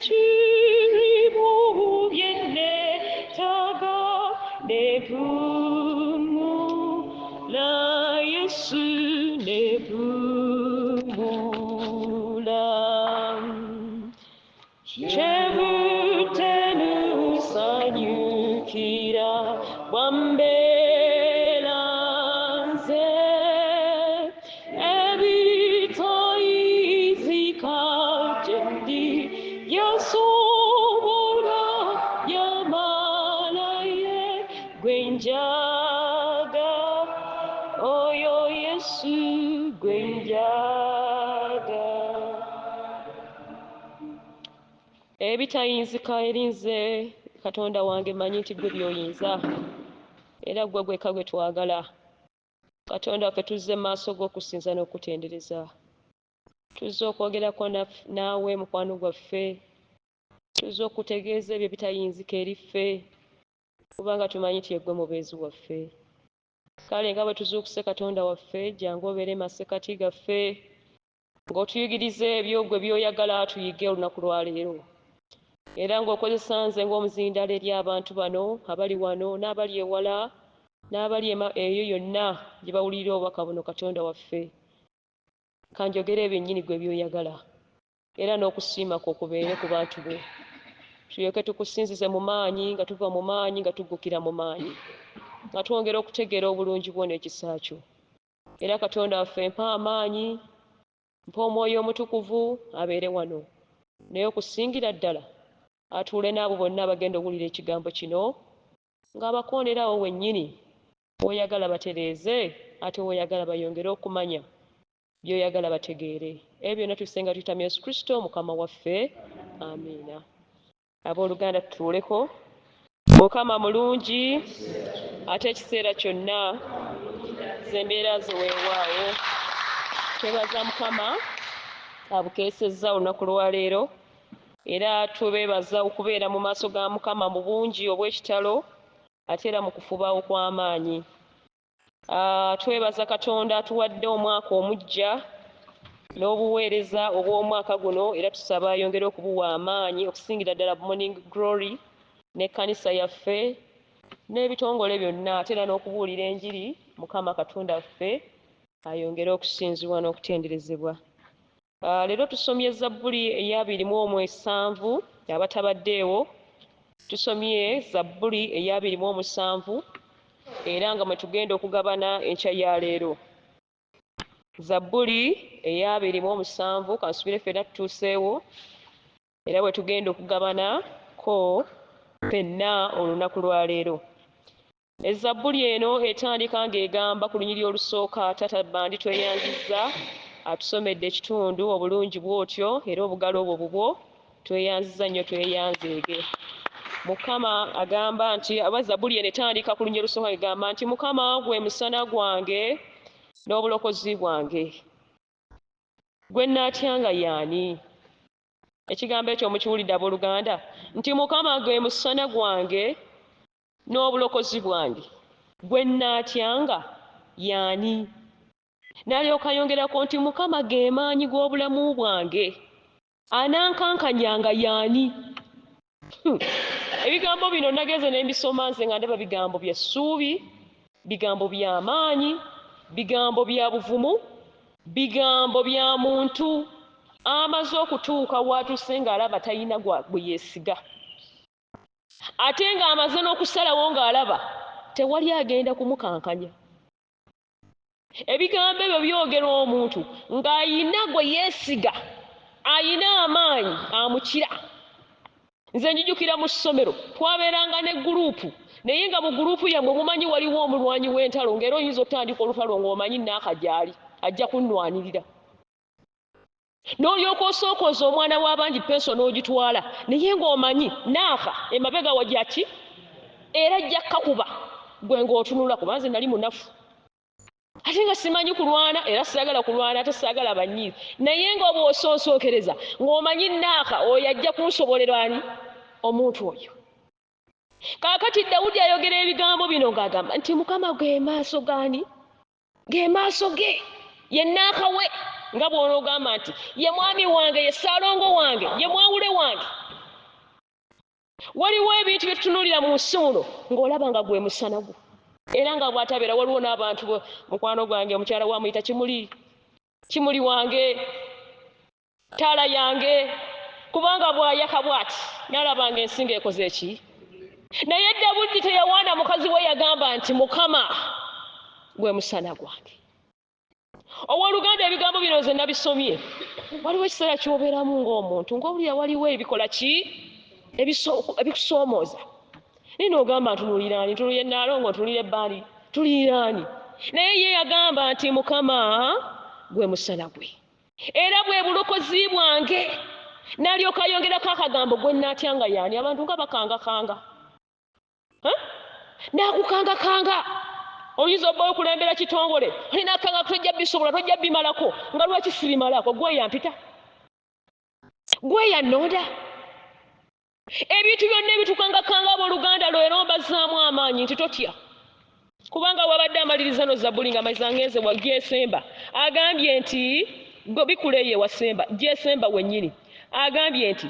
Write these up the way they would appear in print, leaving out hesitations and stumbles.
Kirimu bye neetaaga ne mpumula, Yesu ne mpumula. Kyenvudde nusanyukira bw'ambeera nze, ebitayinzika gye ndi yasobola yamalaye gwe njaga, oyo Yesu gwe njaga. Ebitayinzika eri nze Katonda wange, manyi nti ggwe by'oyinza, era ggwe gwekka gwe twagala. Katonda waffe, tuzze mu maaso g'okusinza n'okutendereza. Tuzze okwogerako naawe mukwano gwaffe. Tuzze okutegeeza ebyo ebitayinzika eri ffe, kubanga tumanyi nti yeggwe mubeezi waffe. Kale nga bwe tuzuukuse Katonda waffe, jangu obeere masekati gaffe, ng'otuyigiriza ebyo ggwe by'oyagala tuyige olunaku lwa leero. Era ng'okozesa nze ng'omuzindaalo eri abantu bano abali wano n'abali ewala n'abali eyo yonna gye bawulirira obubaka buno. Katonda waffe, kanjogere ebyo nnyini ggwe by'oyagala, era n'okusiima kwo kubeere ku bantu bo, tulyoke tukusinzize mu maanyi, nga tuva mu maanyi nga tuggukira mu maanyi, nga twongera okutegeera obulungi bwo n'ekisa kyo. Era Katonda waffe, mpa amaanyi, mpa Omwoyo Omutukuvu abeere wano, naye okusingira ddala atuule n'abo bonna abagenda okuwulira ekigambo kino, ng'abakoonerawo wennyini w'oyagala batereeze, ate w'oyagala bayongere okumanya by'oyagala bategeere. Ebyo byonna tubisenga tuyita mu Yesu Kristo Mukama waffe, amiina. Abooluganda, tutuuleko. Mukama mulungi ate ekiseera kyonna, zembeera ze weewaawo. Twebaza Mukama abukeesezza olunaku lwaleero, era tubeebaza okubeera mu maaso ga Mukama mu bungi obw'ekitalo, ate era mu kufuba okw'amaanyi. Twebaza Katonda atuwadde omwaka omuggya n'obuweereza obw'omwaka guno, era tusaba ayongere okubuwa amaanyi okusingira ddala Morning Glory n'ekkanisa yaffe n'ebitongole byonna, ate era n'okubuulira enjiri. Mukama Katonda waffe ayongere okusinzibwa n'okutenderezebwa. Leero tusomye Zabbuli eya 27. Abatabaddeewo, tusomye Zabbuli eya 27, era nga mwe tugenda okugabana enkya ya leero. Zabbuli eya 27, kansubire ffenna tutuuseewo, era bwe tugenda okugabana ko ffenna olunaku lwa leero. Ezabbuli eno etandika ng'egamba ku lunyiriri olusooka. Taata Bandi tweyanzizza atusomedde ekitundu obulungi bw'otyo, era obugalo obwo bubwo, tweyanziza nnyo, tweyanzeege. Mukama agamba nti, aba zabbuli eno etandika ku lunyiriri olusooka ng'egamba nti, "Mukama gwe musana gwange n'obulokozi bwange, gwe nnaatyanga y'ani?" Ekigambo ekyo mukiwulidde, abooluganda, nti Mukama gwe musana gwange n'obulokozi bwange, gwe nnaatyanga y'ani? N'alyoka ayongerako nti, "Mukama ge maanyi g'obulamu bwange, anankankanyanga y'ani?" Ebigambo bino nagenze ne mbisoma nze nga ndaba bigambo bya ssuubi, bigambo bya maanyi, bigambo bya buvumu, bigambo bya muntu amaze okutuuka w'atuuse ng'alaba talina gwe yeesiga, ate ng'amaze n'okusalawo ng'alaba tewali agenda kumukankanya. Ebigambo ebyo byogerwa omuntu ng'ayina gwe yeesiga, ayina amaanyi amukira. Nze njijukira mu ssomero twabeeranga ne gurupu, naye nga mu gurupu yammwe mumanyi waliwo omulwanyi w'entalo, ng'era oyinza okutandika olutalo ng'omanyi naaka gy'ali ajja kunnwanirira, n'olyoka osookoza omwana w'abangi penso n'ogitwala, naye ng'omanyi naaka emabega wa gyaki era ajja kkakuba gwe ng'otunula, kuba nze nali munafu ate nga simanyi kulwana, era saagala kulwana, ate saagala banyiizi, naye nga bw'osoosookereza ng'omanyi naaka oyo ajja kunsobolera ani omuntu oyo. Kaakati Dawudi ayogera ebigambo bino ng'agamba nti Mukama ge maaso gaani, ge maaso ge, ye naaka we, nga bw'onoogamba nti ye mwami wange, ye ssaalongo wange, ye mwawule wange. Waliwo ebintu bye tutunuulira mu nsi muno ng'olaba nga gwe musana gwo, era nga bw'atabeera. Waliwo n'abantu, mukwano gwange omukyala wamuyita Kimuli, Kimuli wange, taala yange, kubanga bw'ayaka bw'ati n'alaba nga ensi ng'ekoze eki. Naye Dawudi teyawaana mukazi we, yagamba nti Mukama gwe musana gwange. Owooluganda, ebigambo bino nze nabisomye. Waliwo ekiseera ky'obeeramu ng'omuntu ng'owulira waliwo ebikola ki, ebikusoomooza, naye n'ogamba ntunuulira ani? Ntunuulira Naalongo, ntunuulira ebbaani, tuliira ani? Naye ye yagamba nti Mukama gwe musana gwe era bwe bulokozi bwange. N'alyoka ayongerako akagambo, gwe nnaatya nga yaani? Abantu nga bakangakanga, naakukangakanga. Oyinza obba okulembera kitongole, olinakanga tojja bisobola, tojja bimalako. Nga lwaki sibimalako? Gwe yampita, gwe yannonda. Ebintu byonna ebitukangakanga, abooluganda, leero mbazzaamu amaanyi nti totya, kubanga wabadde amaliriza no zabbuli nga maliza ngenze wa gyesemba, agambye nti bikula eyo ewasemba gyesemba wennyini, agambye nti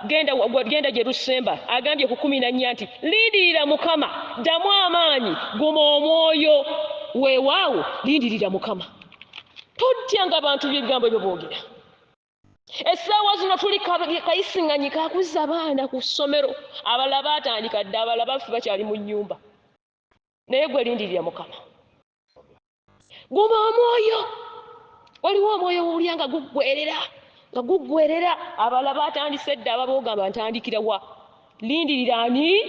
genda, genda gye lusemba. Agambye ku 14 nti lindirira Mukama, ddamu amaanyi, guma omwoyo, weewaawo lindirira Mukama. Totya nga bantu by'ebigambo ebyo boogera. Essaawa zino tuli kayisiŋŋanyi kakuzza abaana ku ssomero, abalala baatandika dda, abalala baffe bakyali mu nnyumba. Naye gwe lindirira Mukama, guma omwoyo. Waliwo omwoyo owulya nga guggwerera, nga guggwerera. Abalala baatandise dda, ababoogamba ntandikira wa? Lindirira ani?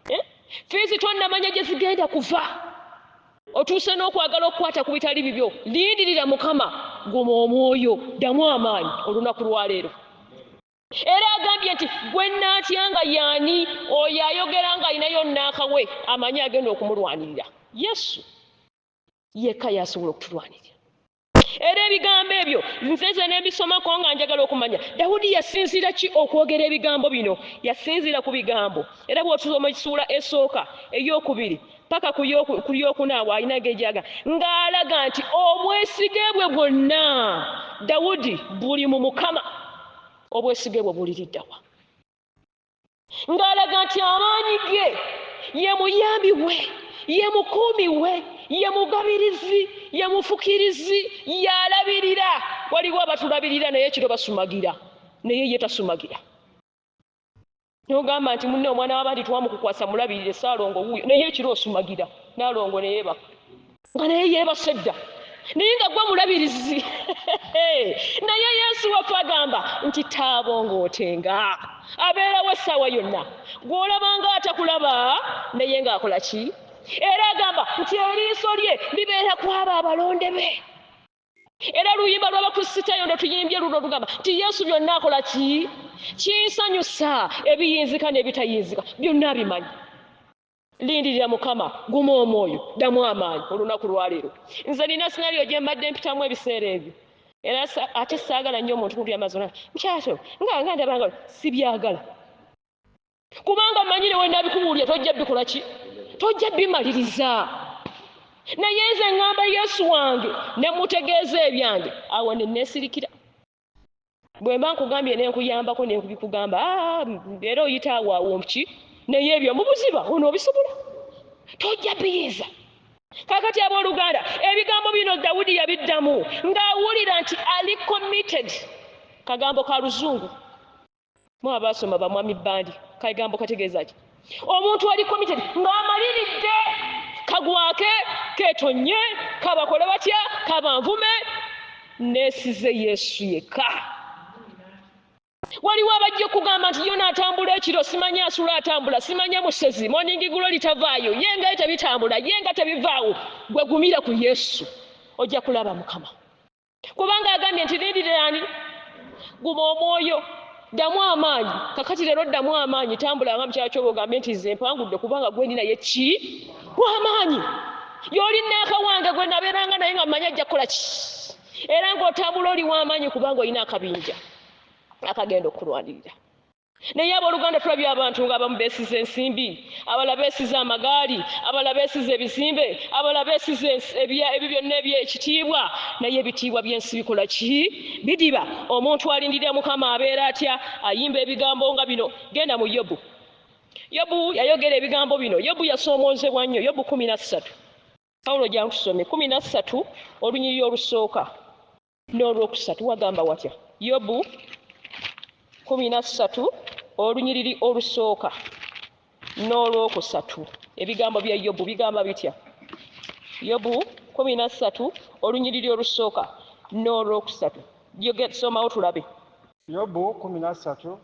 Eh? Fees tonnamanya gye zigenda kuva, otuuse n'okwagala okukwata ku bitali bibyo. Lindirira Mukama, guma omwoyo, ddamu amaanyi olunaku lwaleero. Era agambye nti gwe nnaatya nga yaani? Oyo ayogera nga alinayo naakawe amanyi agenda okumulwanirira. Yesu yekka yasobola okutulwanirira. Era ebigambo ebyo nze nze nembisomako nga njagala okumanya Dawudi yasinziira ki okwogera ebigambo bino. Yasinziira ku bigambo, era bw'otusoma ekisuula esooka, eyokubiri paka ku lyokunaawo, alina gejyaga ng'alaga nti obwesige bwe bwonna Dawudi buli mu Mukama. Obwesige bwe buliriddawa? Ng'alaga nti amaanyi ge ye muyambi we, ye mukuumi we, ye mugabirizi, ye mufukirizi, y'alabirira. Waliwo abatulabirira naye ekiro basumagira, naye ye tasumagira. Nogamba nti munne omwana w'abandi twamukukwasa mulabirire, Saalongo wuuyo, naye ekiro osumagira. Naalongo neyeebaka nga naye yeebase dda, naye nga gwe mulabirizi. Naye Yesu waffe agamba nti taabongootenga, abeerawo essaawa yonna. Gw'olabanga atakulaba, naye ng'akola ki? Era agamba nti eriiso lye libeera ku abo abalonde be. Era luyimba lw'Abakristaayo ndo tuyimbye luno, lugamba nti Yesu byonna akola ki? Kinsanyusa, ebiyinzika n'ebitayinzika byonna abimanyi. Lindirira Mukama, guma omwoyo, ddamu amaanyi olunaku lwaleero. Nze nina scenario gye mbadde mpitamu ebiseera ebyo, era ate saagala nnyo omuntu kuntu yamazona mukyato nga ndabanga sibyagala, kubanga manyire we nabikubuulira tojja bikola ki, tojja bimaliriza. Naye nze ŋŋamba Yesu wange ne mutegeeza ebyange, awo ne neesirikira. Bwe mba nkugambye nenkuyambako nenkubikugamba, era oyita awo awo ki, naye ebyo mubuziba ono obisobola tojja biyinza. Kakati abooluganda, ebigambo bino Dawudi yabiddamu ng'awulira nti ali committed. Kagambo ka luzungu, mu abaasoma bamwami bandi, kagambo kategeeza ki? Omuntu ali committed ng'amaliridde, kagwake keetonye, kabakole batya, kabanvume, neesize Yesu yekka. Waliwo abajja okugamba nti yona atambula ekiro, simanyi asula atambula, simanya musezi, morning glory tavaayo, ye nga tebitambula, ye nga tebivaawo. Gwe gumira ku Yesu, ojja kulaba Mukama, kubanga agambye nti lindirirani, guma omwoyo, ddamu amaanyi. Kakati leero ddamu amaanyi, tambula nga mukyala kyoba ogambye nti nze mpangudde, kubanga gwe ndi naye ki w'amaanyi. Y'oli naaka wange gwe nabeeranga naye nga mmanyi ajja kukola ki. Era ng'otambula oli w'amaanyi kubanga olina akabinja akagenda okulwanirira. Naye abooluganda tulabye abantu ng'abamu beesize ensimbi, abalala beesize amagaali, abalala beesize ebizimbe, abalala beesize ebyo byonna eby'ekitiibwa, naye ebitiibwa by'ensi bikola ki? Bidiba. Omuntu alindirira Mukama abeera atya? Ayimba ebigambo nga bino. Genda mu Yobu. Yobu yayogera ebigambo bino. Yobu yasoomoozebwa nnyo. Yobu 13. Pawulo jangu tusome 13 olunyiriri olusooka n'olwokusatu. Wagamba watya? Yobu 13 olunyiriri olusooka n'olwokusatu. Ebigambo bya Yobu bigamba bitya? Yobu 13 olunyiriri olusooka n'olwokusatu. Somawo tulabe. Yobu 13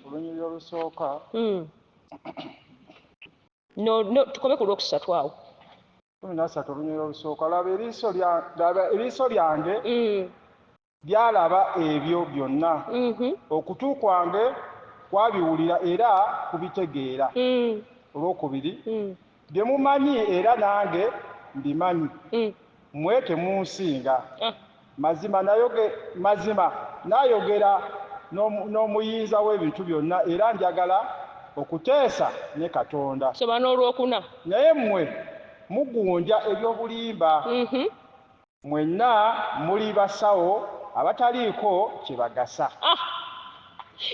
olunyiriri olusooka. No, tukome ku lwokusatu awo. 13 olunyiriri olusooka. Laba eriiso lyange lyalaba ebyo byonna. Okutu kwange kwabiwulira era kubitegeera. Olwokubiri, bye mumanyi era nange mbimanyi, mmwe temunsinga. Mazima nayogera n'omuyinza w'ebintu byonna, era njagala okuteesa ne Katonda. Soma n'olwokuna. Naye mmwe mugunja eby'obulimba, mwenna muli basawo abataliiko kye bagasa.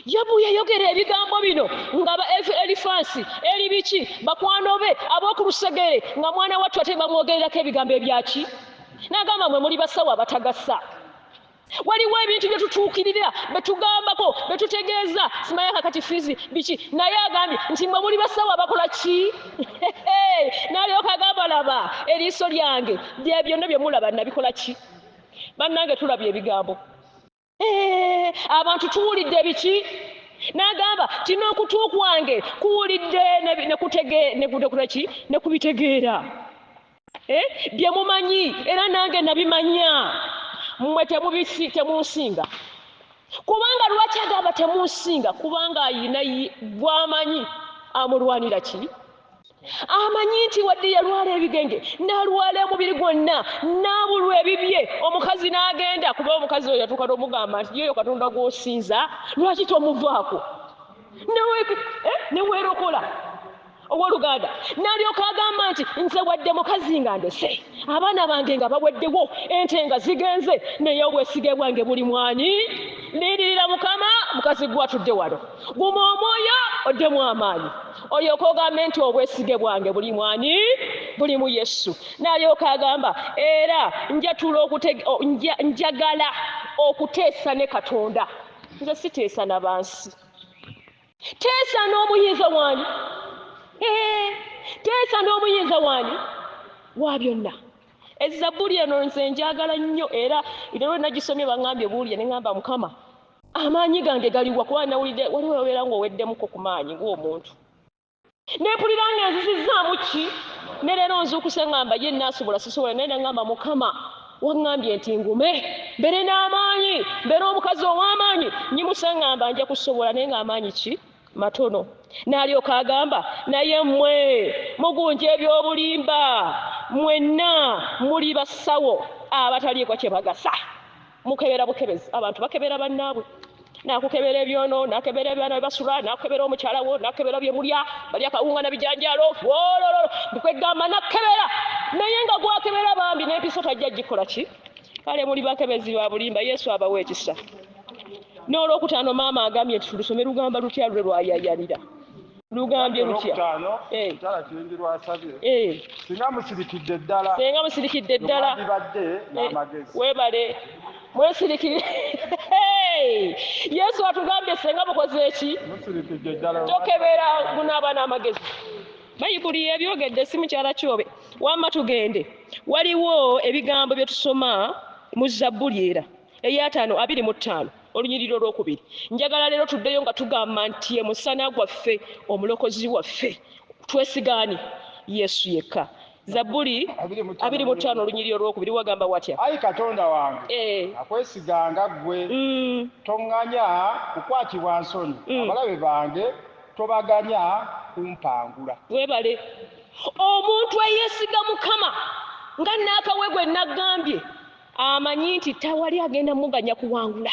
Yobu yayogera ebigambo bino nga ba Elifansi, eri biki, bakwano be ab'oku lusegere, nga mwana wattu ate bamwogererako ebigambo ebyaki? N'agamba mwe muli basawo abatagasa. Waliwo ebintu bye tutuukirira, bye tugambako, bye tutegeeza, simanya kakati fizi biki, naye agambye nti mwe muli basawo abakola ki? N'alyoka agamba laba eriiso lyange bye byonna bye mulaba nabikola ki? Bannange tulabye ebigambo. Abantu tuwulidde biki? N'agamba kino okutu kwange kuwulidde ne kubitegeera. Bye mumanyi era nange nabimanya, mmwe temunsinga. Kubanga lwaki agamba temunsinga? Kubanga ayina bw'amanyi amulwanira ki? Amanyi nti wadde yalwala ebigenge, n'alwala omubiri gwonna, n'abulwa ebibye, omukazi n'agenda, kuba omukazi oyo yatuuka n'omugamba nti yeeyo Katonda gw'osinza, lwaki tomuvaako? Ne weerokola. Owooluganda n'alyoka agamba nti nze wadde mukazi nga ndese, abaana bange nga baweddewo, ente nga zigenze, naye obwesige bwange buli mwani? Lindirira Mukama, mukazi gwe atudde wano. Guma omwoyo oddemu amaanyi, olyoke ogambe nti obwesige bwange buli mwani? Buli mu Yesu. N'alyoka agamba era njagala okuteesa ne Katonda. Nze siteesa na bansi, teesa n'omuyinza wani? Teesa n'omuyinza wani wa byonna. Ezzabbuli eno nze njagala nnyo, era leero nagisomye baŋŋambye buulire, ne ŋŋamba Mukama amaanyi gange galiwa? Kuba nawulidde waliwo obeera ng'oweddemuko ku maanyi ng'omuntu, ne mpulira nga nzizizzaamu ki? Ne leero nzuukuse ŋŋamba ye naasobola sisobola, naye ne ŋŋamba Mukama waŋŋambye nti ngume, mbeere n'amaanyi, mbeere omukazi ow'amaanyi, nnyimusa ŋŋamba nja kusobola, naye ng'amaanyi ki? Matono. N'alyoka agamba naye mmwe mugunja eby'obulimba, mwenna muli basawo abataliiko kye bagasa. Mukebera bukebezi, abantu bakebera bannaabwe, n'akukebera ebyono, n'akebera ebyana bye basula, n'akukebera omukyala wo, n'akukebera bye mulya, balya kawunga na bijanjaalo, wolololo, kwegamba n'akukebera, naye nga gwakebera bambi n'empiso tajja gikola ki? Kale muli bakebezi ba bulimba. Yesu abawe ekisa. N'olwokutaano maama agambye nti tulusome lugamba lutya lwe lwayayanira? Lugambye lutya? Mukyala Kiyingi lwasabye. Singa musirikidde ddala. Singa musirikidde ddala. Mwandibadde n'amagezi. Weebale. Mwesirikire. Yesu atugambye singa mukoze eki? Musirikidde ddala. Tokebera gunaaba n'amagezi. Bayibuli ebyogedde si mukyala Kyobe. Wamma tugende. Waliwo ebigambo bye tusoma mu Zabbuli era ey'ataano 25 olunyiriri olwokubiri. Njagala leero tuddeyo nga tugamba nti ye musana gwaffe, omulokozi waffe. Twesigaani Yesu yekka. Zabbuli 25 olunyiriri olwokubiri wagamba watya? Ayi Katonda wange, akwesiganga ggwe, toŋŋanya kukwatibwa nsonyi, abalabe bange tobaganya kumpangula. Weebale. Omuntu eyeesiga Mukama nga Nnaakawe gwe nagambye, amanyi nti tawali agenda muganya kuwangula.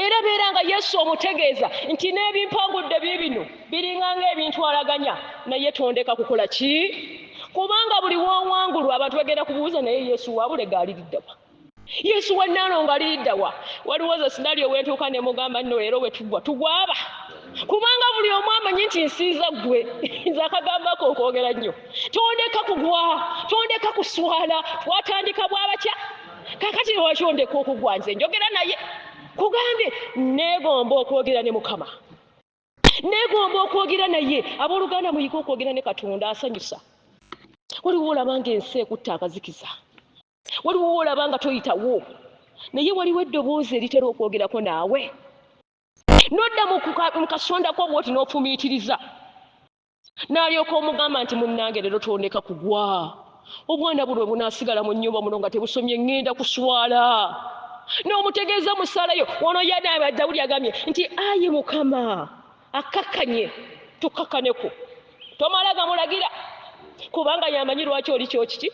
Era beera nga Yesu omutegeeza nti n'ebimpangudde biibino biringa ng'ebintwalaganya, naye tondeka kukola ki? Kubanga buli w'owangulwa abantu bagenda kubuuza, naye Yesu wabulega aliriddawa? Yesu wa Nnaalongo aliriddawa? Waliwo ze sinalyo wentuuka ne mugamba nno leero we tugwa tugwaba, kubanga buli omu amanyi nti nsinza ggwe. Nze akagambako okwogera nnyo, tondeka kugwa, tondeka kuswala. Twatandika bwabakya, kakati lwaki ondeka okugwa? Nze njogera naye kugambye neegomba okwogera ne Mukama, neegomba okwogera naye. Abooluganda, muyige okwogera ne Katonda asanyusa. Waliwo olaba ng'ensi ekutta akazikiza, waliwo olaba nga toyitawo, naye waliwo eddoboozi eritera okwogerako naawe, n'odda mu kasondako bw'oti n'ofumiitiriza, n'alyoka omugamba nti munnange leero tondeka kugwa. Obwana buno bwe bunaasigala mu nnyumba muno nga tebusomye ŋŋenda kuswala. N'omutegeeza mu ssaala yo. Wano yadda Dawudi agambye nti ayi Mukama akkakkanye, tukkakkaneko, tomala gamulagira, kubanga yamanyi lwaki oli kyokiki.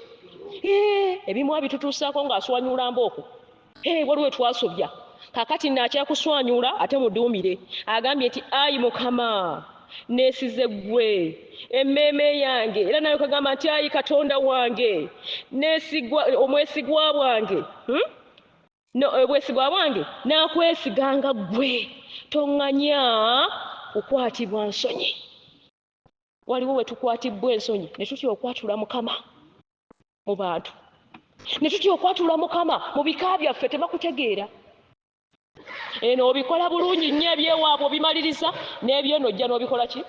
Ebimu abitutuusaako ng'aswanyula mbooko. Waliwo twasobya, kakati naakyakuswanyula ate muduumire. Agambye nti ayi Mukama neesize ggwe emmeeme yange. Era naye kagamba nti ayi Katonda wange neesigwa, omwesigwa bwange, obwesigwa bwange naakwesiganga ggwe, toŋŋanya kukwatibwa nsonyi. Waliwo we tukwatibwa ensonyi ne tutya okwatula Mukama mu bantu, ne tutya okwatula Mukama mu bika byaffe, tebakutegeera. Eno obikola bulungi nnyo, ebyewaabwe obimaliriza, n'ebyeno ojja n'obikola ki?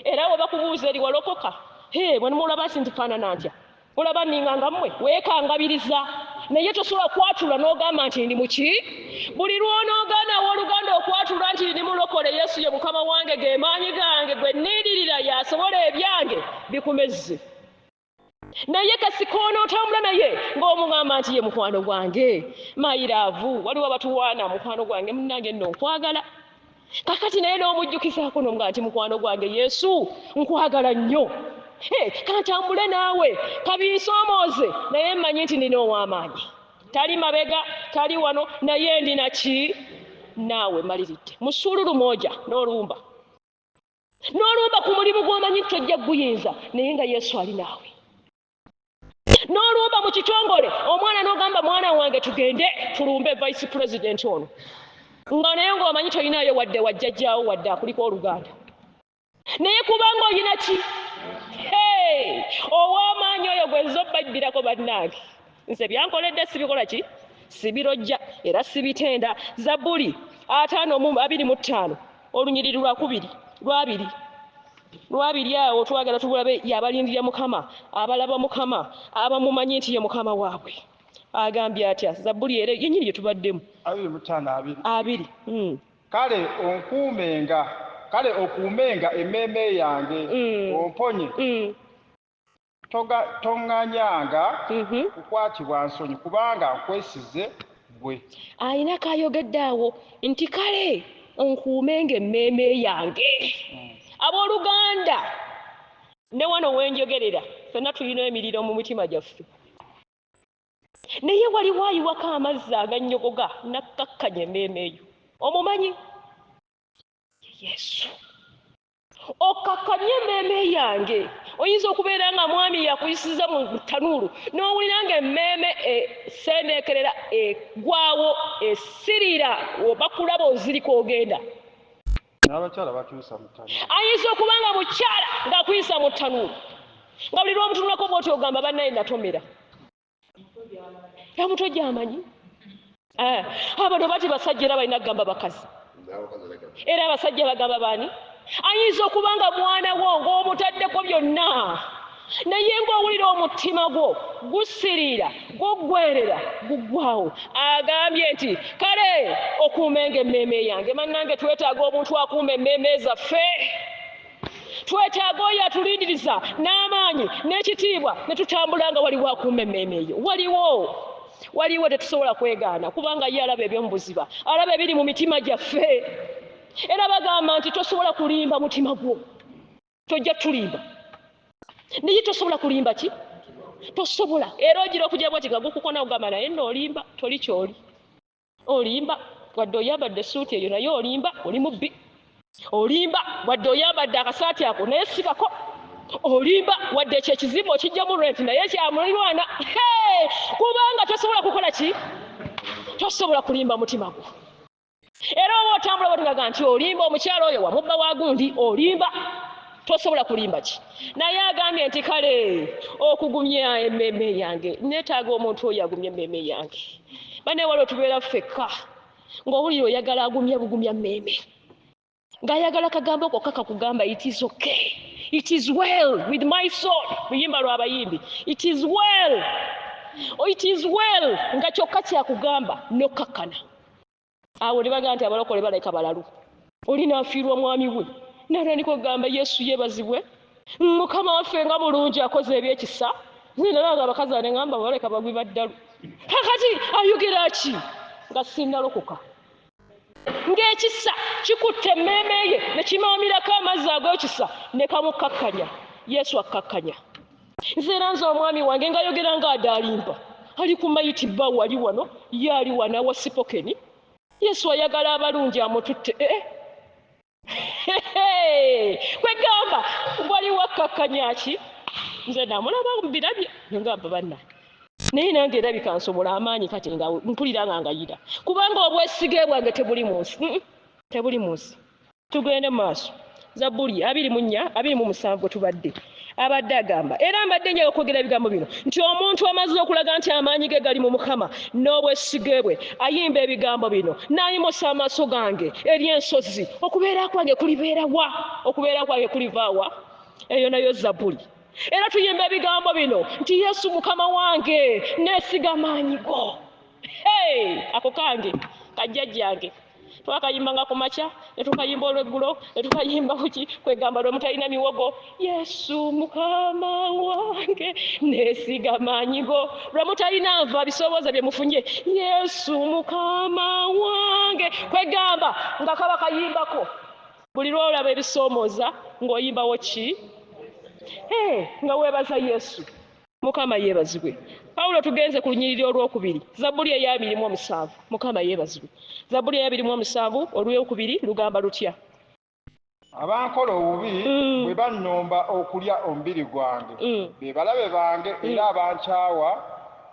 Era bwe bakubuuza eri walokoka, bwe mulaba si ntifaanana ntya, mulaba nninga nga mmwe, weekangabiriza, naye tosobola kwatula n'ogamba nti ndi muki. Buli lw'onoogaana owooluganda okwatula nti ndi mulokole, Yesu ye Mukama wange, ge maanyi gange, gwe nniiririra, y'asobola ebyange, bikumezze. Naye kasika onootambula naye ng'omugamba nti ye mukwano gwange, mayiraavu, waliwo abatuwaana, mukwano gwange munnange nno nkwagala. Kakati naye n'omujjukizaako n'omugamba nti mukwano gwange Yesu nkwagala nnyo, kantambule naawe, kabinsoomooze, naye mmanyi nti nina ow'amaanyi, tali mabega, tali wano, naye ndi naki naawe maliridde. Musuululu moja n'olumba n'olumba ku mulimu gw'omanyi nti tojja guyinza, naye nga Yesu ali naawe. N'olumba mu kitongole omwana n'ogamba mwana wange tugende tulumbe vice president ono, nga naye ng'omanyi tolinayo wadde wajjajjaawo wadde akuliko oluganda, naye kubanga oyina ki? Ow'amaanyi oyo gwe nze obbabbirako bannange, nze byankoledde sibikola ki? Sibirojja era sibitenda. Zabbuli 52 olunyiriri lwakubiri lwabiri lwabiri awo twagala tubulabe yabalindirira Mukama, abalaba Mukama, abamumanyi nti ye Mukama waabwe. Agambye atya? Zabbuli era yennyini gye tubaddemu 25 abiri. Kale onkuumenga, kale okuumenga emmeeme yange, omponye, toŋŋanyanga kukwatibwa nsonyi, kubanga nkwesize ggwe. Ayina kayogedde awo nti kale onkuumenga emmeeme yange. Abooluganda, ne wano wenjogerera ffenna tulina emiriro mu mitima gyaffe, naye waliwo ayiwako amazzi agannyogoga nakkakkanya emmeeme eyo. Omumanyi Yesu okkakkanye emmeeme yange. Oyinza okubeera nga mwami yakuyisiza mu ttanuulu n'owulira ng'emmeeme eseeneekerera, egwawo, esiriira, obakulaba ozirika ogenda. N'abakyala batuyisa mu ttanuulu. Ayinza okuba nga mukyala ng'akuyisa mu ttanuulu, nga buli lw'omutunulako bw'oti ogamba bannaye natomera. Omutwe gy'amanyi. Abano bati basajja era balina kugamba bakazi, era abasajja bagamba baani? Ayinza okuba nga mwana wo ng'omutaddeko byonna, naye ng'owulira omutima gwo gusiriira, guggwerera, guggwawo. Agambye nti kale okuumenga emmeeme yange. Bannange twetaaga omuntu akuuma emmeeme zaffe, twetaaga oyo atulindiriza n'amaanyi n'ekitiibwa ne tutambula nga waliwo akuuma emmeeme eyo. Waliwo tetusobola kwegaana, kubanga ye alaba eby'omu buziba, alaba ebiri mu mitima gyaffe. Era bagamba nti tosobola kulimba mutima gwo, tojja tulimba, naye tosobola kulimba ki? Tosobola. Era ogira okujja bw'oti nga gukukona ogamba naye nno olimba, toli ky'oli, olimba. Wadde oyambadde essuuti eyo naye olimba, oli mubbi. Olimba, wadde oyambadde akasaati ako naye sibako. Olimba, wadde ekyo ekizimbe okijjamu rent naye kyamulirwana. Kubanga tosobola kukola ki? Tosobola kulimba mutima gwo. Era oba otambula bw'otugaga nti olimba omukyala oyo wamubba wa gundi, olimba. Tosobola kulimba ki? Naye agambye nti kale okugumya emmeeme yange, neetaaga omuntu oyo agumya emmeeme yange. Banne waliwo tubeera ffekka ng'owulira oyagala agumya bugumya mmeeme, ng'ayagala kagambo kokka kakugamba it is okay, it is well with my soul. Luyimba lw'abayimbi, it is well, it is well, nga kyokka kyakugamba n'okkakkana. Awo ne bagamba nti abalokole balabika balalu. Oli n'afiirwa mwami we, n'atandika okugamba Yesu yeebazibwe, Mukama waffe nga mulungi akoze ebyekisa. Nze nalaba abakazi ane ngamba baleka bagwi ba ddalu. Kakati ayogera ki nga sinnalokoka? Ng'ekisa kikutte emmeeme ye ne kimaamirako amazzi ag'ekisa ne kamukkakkanya. Yesu akkakkanya. Nze era nze omwami wange ng'ayogera ng'adaalimba, ali ku mayiti bba wali wano, ye ali wano awa sipokeni. Yesu ayagala abalungi amututte. Kwegamba waliwo akkakkanya ki? Nze namulaba mbirabye ngamba banna, naye nange erabika nsobola amaanyi kati nga mpulira nga ngayira, kubanga obwesige bwange tebuli mu nsi, tebuli mu nsi. Tugende mu maaso. Zabbuli 24 27 gwe tubadde abadde agamba, era mbadde njaga okwogera ebigambo bino nti omuntu amaze okulaga nti amaanyi ge gali mu Mukama n'obwesige bwe, ayimba ebigambo bino, n'ayimusa amaaso gange eri ensozi, okubeera kwange kulibeera wa? Okubeera kwange kuliva wa? Eyo nayo Zabbuli. Era tuyimba ebigambo bino nti Yesu Mukama wange, neesiga amaanyi go. Ako kange kajjajjange twakayimbanga ku makya, ne tukayimba olweggulo, ne tukayimba kuki, kwegamba lwe mutalina miwogo. Yesu Mukama wange, neesiga amaanyi go. Lwe mutalina nva bisobooza bye mufunye, Yesu Mukama wange. Kwegamba nga kaba kayimbako buli lw'olaba ebisoomooza ng'oyimbawo ki? Nga weebaza Yesu. Mukama yeebazibwe. Pawulo tugenze ku lunyiriri olwokubiri, Zabbuli eya 27. Mukama yeebazibwe. Zabbuli eya 27 olwokubiri lugamba lutya? Abankola obubi bwe bannomba okulya omubiri gwange, be balabe bange era abankyawa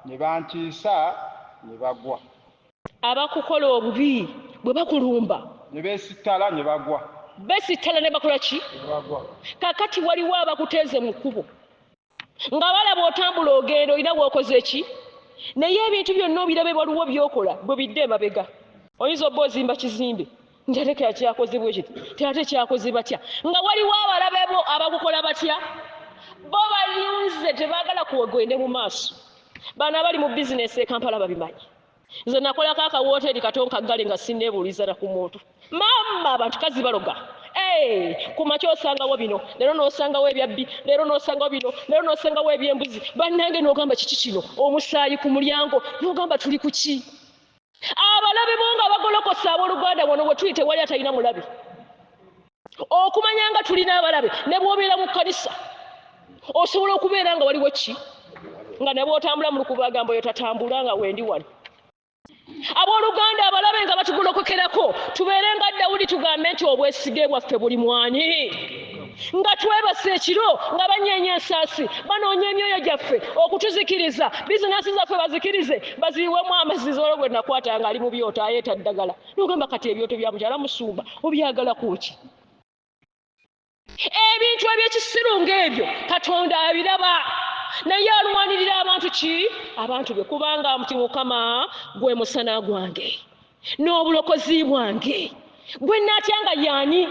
ne bantiisa ne bagwa. Abakukola obubi bwe bakulumba ne beesittala ne bagwa. Beesittala ne bakola ki? Ne bagwa. Kakati waliwo abakuteeze mu kkubo nga balaba otambula ogenda olina w'okoze ki, naye ebintu byonna obirabe waliwo by'okola bwe bidde emabega. Oyinza obba ozimba kizimbe nti ate kyakoze bwe kiti, ate kyakoze batya, nga waliwo abalabe bo abakukola batya, bo balinze tebaagala kuwegende mu maaso. Bano abali mu bizinesi e Kampala babimanyi. Nze nakolako akawooteri kato nkaggale nga sinneebuuliza na ku muntu. Maama abantu kazi baloga. Ku makya osangawo bino, leero n'osangawo ebyabbi, leero n'osangawo bino, leero n'osangawo ebyembuzi. Bannange n'ogamba kiki kino? Omusaayi ku mulyango, n'ogamba tuli ku ki? Abalabe bo nga bagolokosa abooluganda wano we tuli tewali atalina mulabe. Okumanya nga tulina abalabe, ne bw'obeera mu kkanisa osobola okubeera nga waliwo ki? Nga ne bw'otambula mu lukubagambo oyo tatambula nga wendi wano. Abooluganda abalabe nga batugolokokerako, tubeere nga Dawudi tugambe nti obwesige bwaffe buli mwani. Nga twebase ekiro nga banyeenya ensaasi, banoonya emyoyo gyaffe okutuzikiriza, bizinensi zaffe bazikirize, baziyiwemu amazzi. Olwo gwe nakwata nga ali mu byoto ayeeta ddagala, n'ogamba kati ebyoto bya mukyala musumba obyagala ku ki? Ebintu eby'ekisiru ng'ebyo Katonda abiraba, naye alwanirira abantu ki? Abantu be. Kubanga nti Mukama gwe musana gwange n'obulokozi bwange, gwe nnaatya nga y'ani?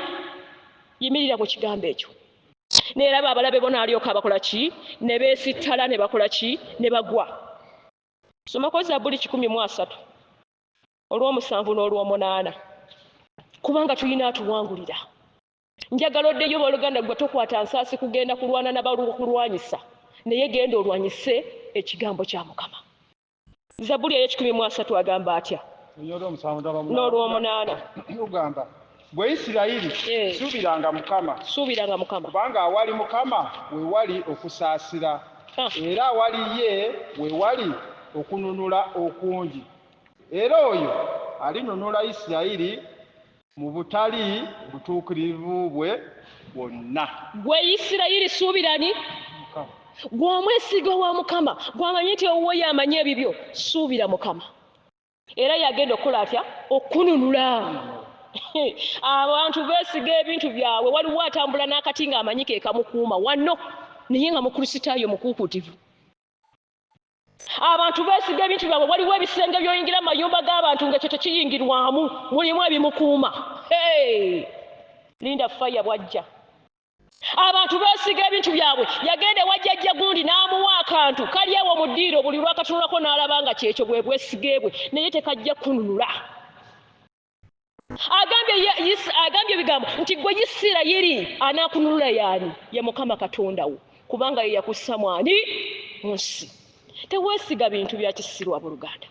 Yimirira ku kigambo ekyo. Neeraba abalabe bo n'alyoka abakola ki? Ne beesittala ne bakola ki? Ne bagwa. Somako Zabbuli 130 olw'omusanvu n'olw'omunaana, kubanga tulina atuwangulira. Njagala oddeyo booluganda, gwe tokwata nsaasi kugenda kulwana n'abakulwanyisa, naye genda olwanyise ekigambo kya Mukama. Zabbuli ey'e 130 agamba atya? N'olw'omunaana. Lugamba, gwe Isirayiri, suubiranga Mukama. Suubiranga Mukama. Kubanga awali Mukama we wali okusaasira, era awali ye we wali okununula okungi, era oyo Alinunula Isirayiri mu butali butuukirivu bwe bwonna. Gwe Isirayiri suubirani? Gwe omwesigwa wa Mukama, gwamanyi nti owuwo yamanyi ebibyo, suubira Mukama. Era yagenda okukola atya? Okununula. Abantu beesiga ebintu byabwe. Waliwo atambula n'akati ng'amanyi ke kamukuuma wano, naye nga Mukristaayo mukuukuutivu. Abantu beesiga ebintu byabwe. Waliwo ebisenge by'oyingira mu mayumba g'abantu ng'ekyo tekiyingirwamu, mulimu ebimukuuma. Linda faya bw'ajja. Abantu beesiga ebintu byabwe. Yagenda ewa jjajja gundi n'amuwa akantu kali awo mu ddiiro, buli lwakatunulako n'alaba nga kyekyo bwe bwesige bwe, naye tekajja kununula. Agambye ebigambo nti gwe Isirayiri anaakununula yaani? Ye Mukama Katonda wo, kubanga ye yakussa mwani mu nsi. Teweesiga bintu bya kisiru abooluganda.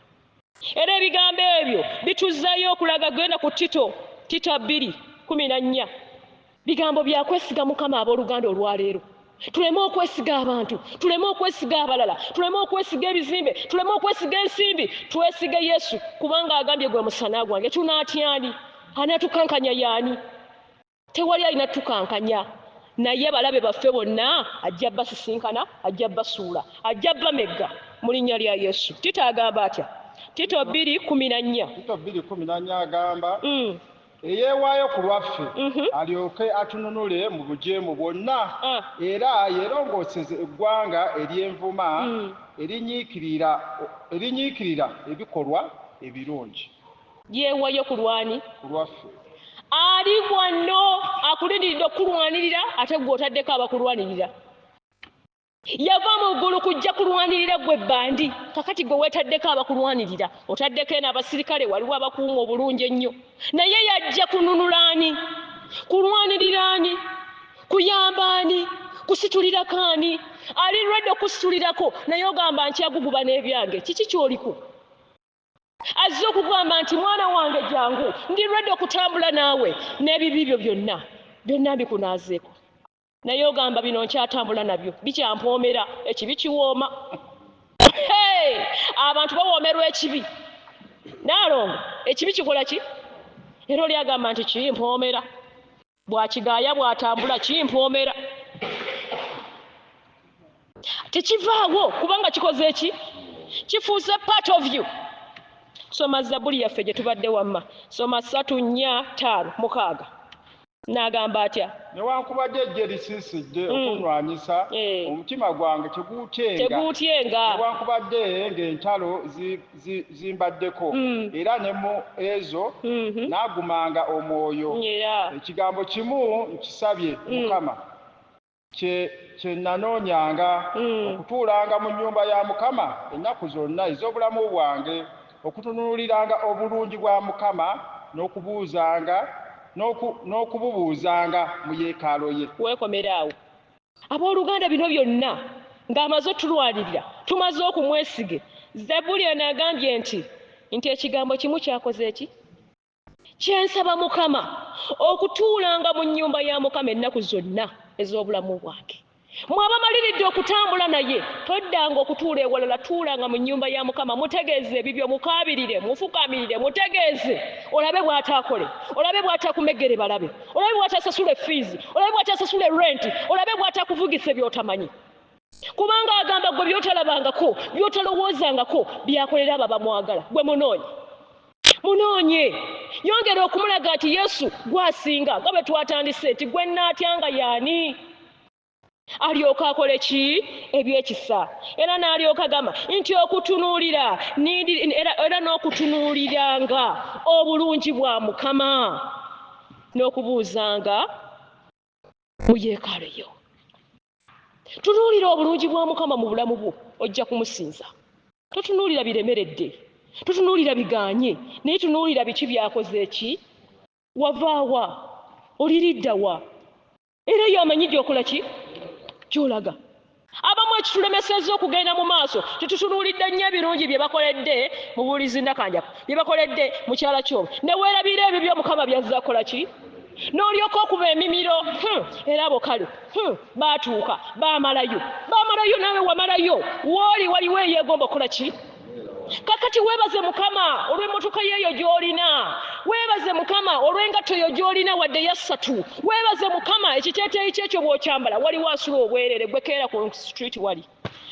Era ebigambo ebyo bituzzayo okulaga. Genda ku Tito, Tito 2:14. Bigambo bya kwesiga Mukama abooluganda. Olwaleero tuleme okwesiga abantu, tuleme okwesiga abalala, tuleme okwesiga ebizimbe, tuleme okwesiga ensimbi, twesige Yesu, kubanga agambye gwe musana gwange. Tunaatyani? Anaatukankanya yaani? Tewali alina tukankanya, naye balabe baffe bonna ajja basisinkana, ajja basuula, ajja bamegga mu linnya lya Yesu. Tito agamba atya? Tito 2:14. Tito 2:14 agamba, eyeewaayo ku lwaffe alyoke atununule mu bujeemu bwonna, era yeerongooseze eggwanga ery'envuma erinyiikirira ebikolwa ebirungi. Yeewaayo ku lwani? Ku lwaffe. Ali wano akulindiridde okukulwanirira, ate gwe otaddeko abakulwanirira. Yava mu ggulu kujja kulwanirira gwe bandi, kakati gwe weetaddeko abakulwanirira, otaddeko eno abasirikale, waliwo abakuuma obulungi ennyo, naye yajja kununula ani? Kulwanirira ani? Kuyamba ani? Kusitulirako ani? Ali ready okusitulirako, naye ogamba nkyaguguba n'ebyange. Kiki ky'oliko? Azze okugamba nti mwana wange jangu, ndi ready okutambula naawe n'ebibi byo byonna byonna mbikunaazeeko, naye ogamba bino nkyatambula nabyo, bikyampoomera. Ekibi kiwooma. Abantu bawoomerwa ekibi. Naalongo, ekibi kikola ki? Era oli agamba nti kimpoomera, bw'akigaaya bw'atambula kimpoomera, tekivaawo kubanga kikoze eki? Kifuuse part of you. Soma Zabbuli yaffe gye tubadde wamma, soma 3, 4, 5, 6. N'agamba atya? Newankubadde eggye lisiisidde okunwanyisa, omutima gwange teguutyenga. Teguutyenga. Newankubadde ng'entalo zimbaddeko, era ne mu ezo naagumanga omwoyo. Ekigambo kimu nkisabye Mukama, kye nanoonyanga, okutuulanga mu nnyumba ya Mukama ennaku zonna ez'obulamu bwange, okutunuuliranga obulungi bwa Mukama n'okububuuzanga mu yeekaalu ye. Weekomera awo abooluganda. Bino byonna ng'amaze otulwanirira, tumaze okumwesige. Zabbuli eno agambye nti ekigambo kimu kyakoze eki? Kyensaba Mukama, okutuulanga mu nnyumba ya Mukama ennaku zonna ez'obulamu bwange. Mwabamaliridde okutambula naye, toddanga okutuula ewalala, tuulanga mu nnyumba ya Mukama. Mutegeeze ebibyo, mukaabirire, mufukamirire, mutegeeze, olabe bw'ataakole, olabe bw'atakumegere balabe, olabe bw'atasasula effiizi, olabe bw'atasasula erenti, olabe bw'atakuvugisa by'otamanyi, kubanga agamba gwe by'otalabangako, by'otalowoozangako, byakolera abo abamwagala. Gwe munoonye, munoonye, yongera okumulaga nti Yesu gwasinga, nga bwe twatandise nti gwe nnaatyanga yaani? Alyoka akole ki? Ebyekisa. Era n'alyoka agamba nti okutunuulira era n'okutunuuliranga obulungi bwa Mukama n'okubuuzanga mu yeekaalu yo. Tunuulira obulungi bwa Mukama mu bulamu bwo, ojja kumusinza. Totunuulira biremeredde, totunuulira biganye, naye tunuulira biki byakoze eki? Wavaawa? Oliriddawa? Era yamanyi gy'okola ki? Gy'olaga. Abamu ekitulemesezza okugenda mu maaso, tetutunuulidde nnyo ebirungi bye bakoledde mubuulizi Nakanjako, bye bakoledde mukyala kyobe, ne weerabira ebyo by'Omukama byazza akola ki, n'olyoka okuba emimiro. Era abo kale baatuuka baamalayo, baamalayo, naawe wamalayo. Wooli waliwo eyeegomba okukola ki? Kakati weebaze Mukama olw'emmotoka yeeyo gy'olina, weebaze Mukama olw'engatto yo gy'olina wadde ya ssatu, weebaze Mukama ekiteeteeyi kyekyo bw'okyambala. Waliwo asula obwereere, gwe keera ku street, wali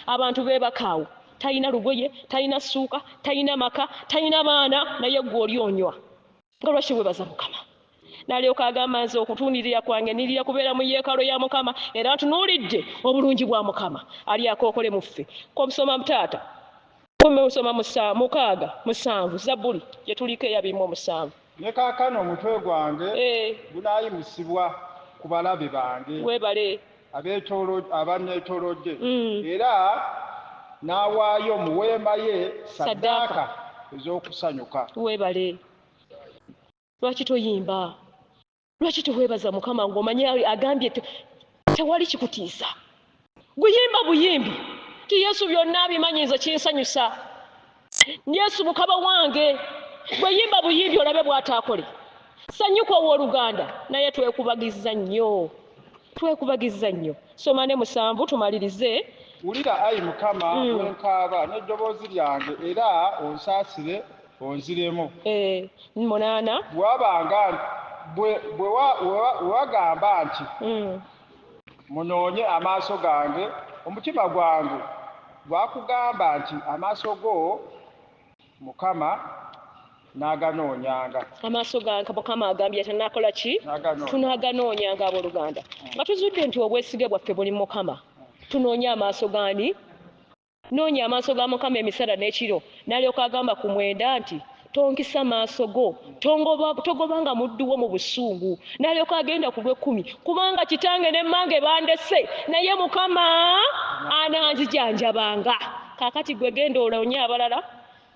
abantu beebakaawo, talina lugoye, talina ssuuka, talina maka, talina baana, naye gwe oli onywa. Nga lwaki weebaza Mukama? N'alyoka agamba, nze okutunuulira kwange nirira kubeera mu yeekaalu ya Mukama, era ntunuulidde obulungi bwa Mukama alyako okole mu ffe. Komusoma taata, kumusoma 67 Zabbuli gye tuliko eya 27. Ne kaakano omutwe gwange gunaayimusibwa ku balabe bange Weebale. abanneetoolodde, era n'awaayo mu weema ye Saddaaka. saddaaka ez'okusanyuka. Weebale. Lwaki toyimba? Lwaki teweebaza Mukama ng'omanyi agambye tewali kikutiisa? Guyimba buyimbi ti Yesu byonna abimanyi, nze kinsanyusa, Yesu Mukama wange. Bwe yimba buyimbi olabe bw'ataakole. Sanyuka, owooluganda. Naye twekubagiza nnyo, twekubagiza nnyo. Soma ne 7 tumalirize. Wulira, ayi Mukama, bwe nkaaba n'eddoboozi lyange, era onsaasire onziremu. 8. Bwe wabanga bwe wagamba nti, "Munoonye amaaso gange," omutima gwange gwakugamba nti, "Amaaso go, Mukama, naaganoonyanga." Amaaso gange, Mukama agambye, tanakola ki? Naaganoonya. Tunaaganoonyanga. Abooluganda, nga tuzudde nti obwesige bwaffe buli Mukama, tunoonye amaaso gaani? Noonya amaaso ga Mukama emisana n'ekiro. N'alyoka agamba ku 9 nti, "Tonkisa maaso go, togobanga muddu wo mu busungu." N'alyoka agenda ku lw'ekkumi, "Kubanga kitange ne mmange bandese, naye Mukama ananzijanjabanga." Kaakati gwe genda oloonye abalala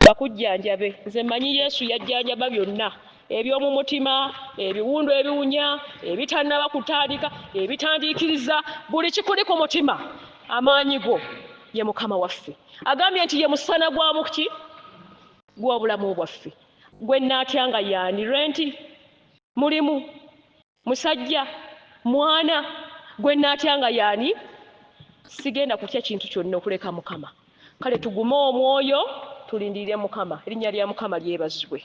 bakujjanjabe. Nze mmanyi Yesu yajjanjaba byonna eby'omu mutima, ebiwundu ebiwunya, ebitannaba kutandika, ebitandiikiriza, buli kikuli ku mutima. Amaanyi go ye Mukama waffe. Agambye nti ye musana gwa muki gw'obulamu bwaffe. Gwe naatya nga yaani? Renti, mulimu, musajja, mwana, gwe naatya nga yaani? Sigenda kutya kintu kyonna okuleka Mukama. Kale tugume omwoyo, tulindirire Mukama. Erinnya lya Mukama lyebazibwe.